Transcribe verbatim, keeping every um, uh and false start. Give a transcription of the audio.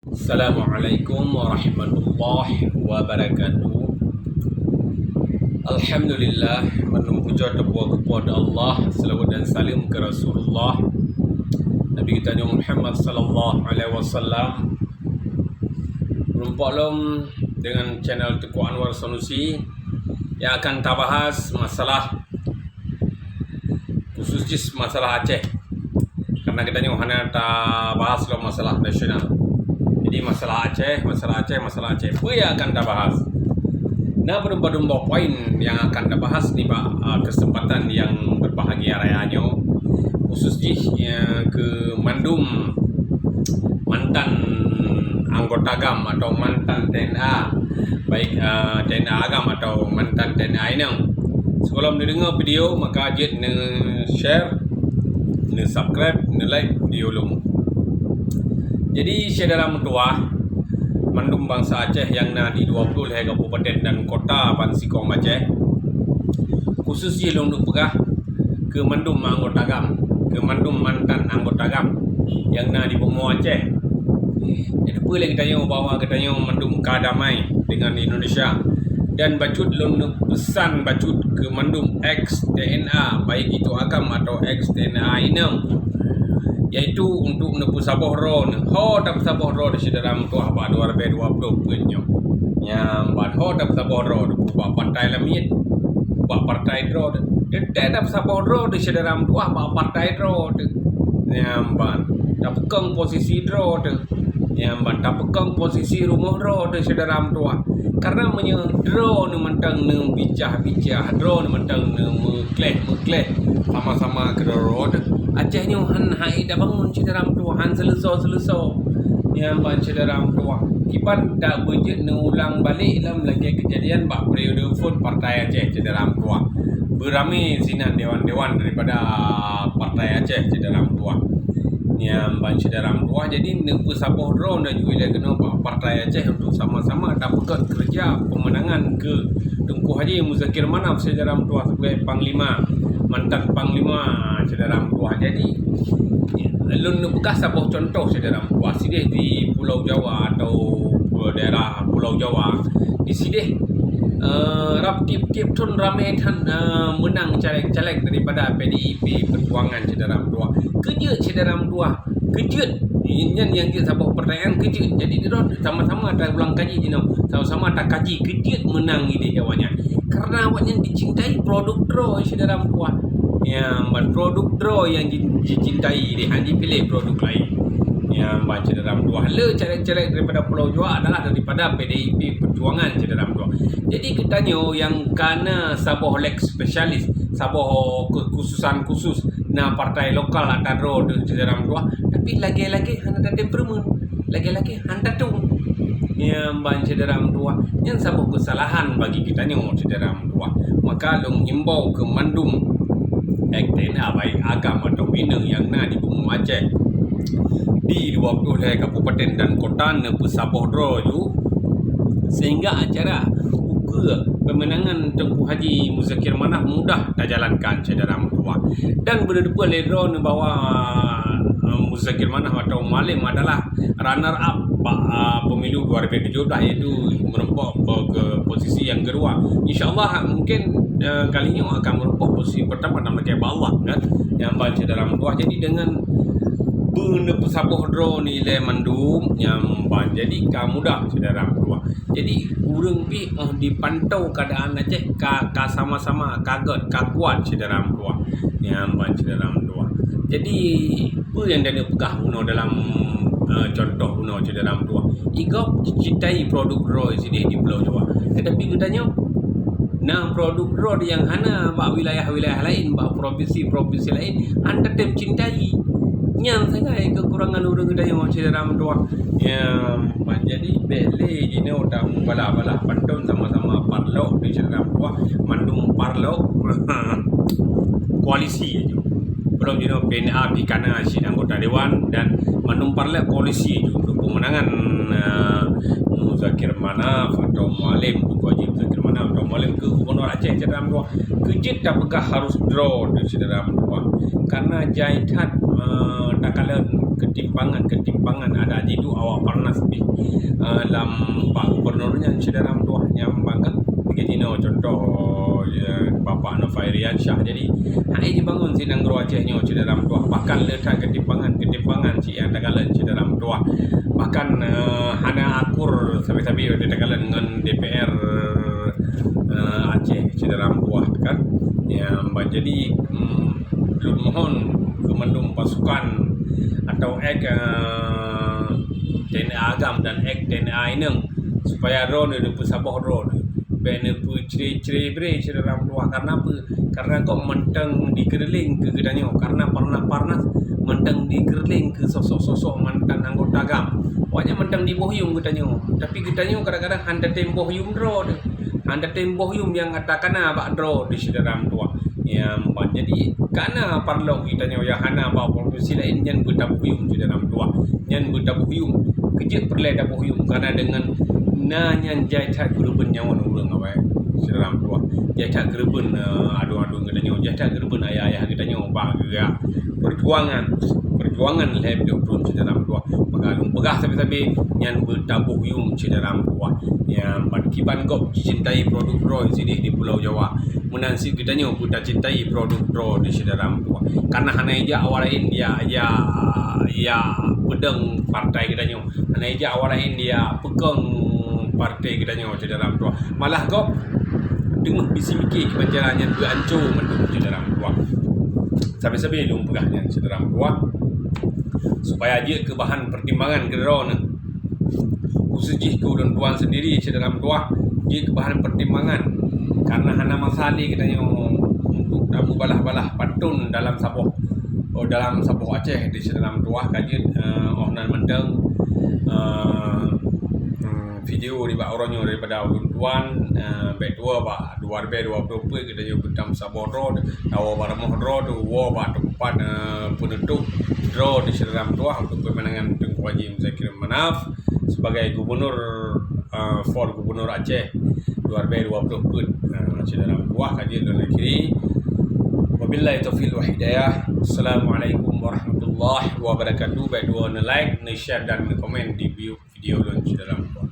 Assalamualaikum warahmatullahi wabarakatuh. Alhamdulillah, mandum puja teupuji keu Po teu Allah, seulaweuet dan saleuem keu Rasulullah, Nabi geutanyoe Muhammad sallallahu alaihi wasallam. Meurumpok lom deungon channel Teuku Anwar Sanusi nyang akan tabahas masalah khusus jih masalah Aceh. Karena geutanyoe hana tabahas lom masalah nasional. Jadi masalah Aceh, masalah Aceh, masalah Aceh. Peue nyang akan tabahas? Na padum-padum boh poin nyang akan tabahas nibak, ah, keuseumpatan nyang berbahagia raya nyoe. Khusus jih, eh, keu mandum mantan anggota GAM atau mantan T N A, baik, eh, T N A GAM atau mantan T N A inong. Sigohlom neudeungoe video, maka jeuet neu-share, neu-subscribe, neu-like video lom. Jadi, syedara meutuwah, mandum bansa Aceh nyang na di dua puluh lhée kabupaten dan kota bansigom Aceh, khusus jih lôn peugah keu mandum anggota GAM, keu mandum mantan anggota GAM nyang na di bumoe Aceh. Jadi, peue lé geutanyoe bahwa geutanyoe mandum ka damai deungon Indonesia. Dan bacut lôn neupeusan bacut keu mandum ex T N A, baik itu agam atau ex T N A inong, yaitu untuk neupeusaboh droe, ho tapeusaboh droe syedara meutuwah bak dua ribée dua puluh peuet nyoe. Nyang ban ho tapeusaboh droe bak partai lamiet, bak partai droe. Teuntée tapeusaboh droe syedara meutuwah bak partai droe. Nyang ban tapeukong posisi droe. Nyang ban tapeukong posisi rumoh droe teuh syedara meutuwah. Karena meunyoe droe nyoe mantong neubicah-bicah, droe nyoe mantong neumeukleh-meukleh sama-sama keudroe teuh, Aceh nyoe han hai tabangun syedara meutuwah, han seuleusoe-seuleusoe. Nyang ban syedara meutuwah, kiban tabeujeuet neuulang balek lom lagée keujadian bak periode phon Partai Aceh syedara meutuwah. Beuramé sinan dewan-dewan daripada Partai Aceh syedara meutuwah. Nyang ban syedara meutuwah, jadi neupeusaboh droe laju ilée keunoe bak Partai Aceh untuk sama-sama tapeugét keureuja peumeunangan keu Teungku Haji Muzakir Manaf syedara meutuwah sibagai panglima, mantan panglima syedara meutuwah. Jadi, lôn neupeugah saboh cuntoh syedara meutuwah, sideh di Pulau Jawa atau daerah Pulau Jawa, di sideh, eh, rab tieb-tieb thon ramé that, eh, meunang caleg-caleg daripada P D I P Perjuangan syedara meutuwah. Keujeuet syedara meutuwah, keujeuet. Nyan nyang jeuet saboh pertanyaan keujeuet. Jadi, droe sama-sama taulang kaji jinoe, sama-sama takaji keujeuet meunang idéh awaknyan. Karena awaknyan jicintai produk droe syedara meutuwah. Nyang ban produk droe nyang ji-, jicintai deh, han jipiléh produk laén. Nyang ban syedara meutuwah, le caleg-caleg daripada Pulau Jawa adalah daripada P D I P Perjuangan syedara meutuwah. Jadi geutanyoe nyang kana saboh lex specialis, saboh kekhususan khusus na partai lokal ata droe teuh syedara meutuwah, tapi lagée-lagée hana tatem peureumeun, lagée-lagée han tatueng. Nyang ban syedara meutuwah, nyan saboh keusalahan bagi geutanyoe syedara meutuwah. Maka lôn himbau keu mandum T N A baik agam atau inong nyang na di bumoe Aceh, di dua puluh lhée kabupaten dan kota neupeusaboh droe ju, sehingga acara ukeue peumeunangan Teungku Haji Muzakir Manaf mudah tajalankan syedara meutuwah. Dan beuneudeue lé droe neubawa, eh, Muzakir Manaf atau Mualem adalah runner up bak, ah, pemilu dua ribu tujuh belas, yaitu meureumpok ke, ke posisi yang kedua. Insya Allah mungkin, eh, kali nyoe akan meureumpok posisi pertama dan lagée bak Allah, kan? Nyang ban syedara meutuwah. Jadi dengan beuneupeue saboh droe nilai mandum nyang ban. Jadi ka mudah syedara meutuwah. Jadi ureuëng pih, eh, dipantau keadaan Aceh ka, ka sama-sama, ka gét, ka kuat syedara meutuwah. Nyang ban syedara meutuwah. Jadi, peue nyang taneuk peugah bunoe dalam, eh, cuntoh bunoe syedara meutuwah? Igob jicintai produk droe sideh di Pulau Jawa. Tetapi geutanyoe na produk droe nyang hana bak wilayah-wilayah laén, bak provinsi-provinsi laén, han tatem cintai. Nyan sagai kekurangan ureuëng geutanyoe syedara meutuwah. Ya, jadi bék lé jinoe tamubalah-balah pantôn sama-sama parlok di syedara meutuwah, mandum parlok koalisi aju. Belom jinoe P N A pih kana cit anggota dewan dan mandum parlok koalisi aju untuk pemenangan, eh, Muzakir Manaf atau Mualem, Teungku Haji Muzakir Manaf atau Mualem keu Gubernur Aceh syedara meutuwah. Keujeuet tapeugah harus droe teuh syedara meutuwah. Karena jai that, eh, takalon keutimpangan-keutimpangan ketimpangan, adak jiduek awak Parnas pih, eh, lam Pak Gubernur nyan, syedara meutuah, nyang bangga. Lagèe jinoe contoh, ya, Bapak Noufal Iriansyah. Jadi, hai jibangun si nanggroe Aceh nyoe, syedara meutuah. Bahkan le that ketimpangan-ketimpangan cit nyang takalon, syedara meutuah. Bahkan, eh, hana akur sabe-sabe watèe takalon ngon D P R, eh, Aceh, syedara meutuah, kan. Ya, bah, jadi, mm, lôn mohon keu mandum pasukan atau ek, eh, T N A agam dan ek T N A inong, supaya droeneuh neupeusaboh droeneuh. Bèk neupeucre-cre bre, syedara meutuah. Karena peue? Karena gob mantong dikeureuling keu geutanyoe. Karena Parnas-Parnas mantong dikeureuling keu sosok-sosok mantan anggota agam. Awaknyan mantong jiboh yuem geutanyoe. Tapi geutanyoe kadang-kadang han tatem boh yuem droe teuh. Han tatem boh yuem nyang ata kana bak droe teuh, syedara meutuah. Ya, ban jadi kana parlok geutanyoe nyang hana bak provinsi laén nyan beutaboh yuem, syedara meutuah. Nyan beutaboh yuem. Keu jeuet peureulèe taboh yuem, karena deungon na nyan jai that keureubeuen nyawöng ureueng awai, syedara meutuah. Jai that keureubeuen, eh, aduen-aduen geutanyoe, jai that keureubeuen ayah-ayah geutanyoe bak gerak peujuangan, peujuangan lhèe ploh thon, syedara meutuah. Maka lôn peugah sabe-sabe nyan beutaboh yuem, syedara meutuah. Ya, ban kiban gob jicintai produk droe sideh di Pulau Jawa. Meunan cit geutanyoe beutacintai produk droe teuh, syedara meutuah. Karena hana ijak awak laén ya, ya, ya peudong partai geutanyoe. Hana ijak awak laén ya peukong partai geutanyoe, syedara meutuah. Malah gob teungoh bisi miké kiban cara nyan beuanco mandum, syedara meutuah. Sabe-sabe lôn peugah nyan, syedara meutuah, supaya jeuet keu bahan peutimbangan keu droeneuh. Khusus jih keu ulôn tuan sendiri, syedara meutuah, jeuet keu bahan peutimbangan. Karena hana masa lé geutanyoe untuk tameubalah-balah pantôn dalam saboh, oh, dalam saboh Aceh di, syedara meutuah, ka jeuet, eh, oh nan mantong, eh, hmm, video nibak uroe nyoe daripada ulôn tuan, eh, bèk tuwoe bak dua ribèe dua ploh peuet geutanyoe beutam saboh droe, tawoe bak rumoh droe, tuwoe bak teumpat, eh, peunutôp droe teuh, syedara meutuah, untuk peumandangan Teungku Haji Muzakir Manaf sebagai gubernur, eh, for gubernur Aceh dua ribèe dua ploh peuet. Eh, syedara meutuah, ka jeuet lôn akhiri. Wabillahi taufiq wal hidayah. Assalamualaikum warahmatullahi wabarakatuh. Bèk tuwoe neu-like, neu-share dan neu-komen di view video lôn, syedara meutuah.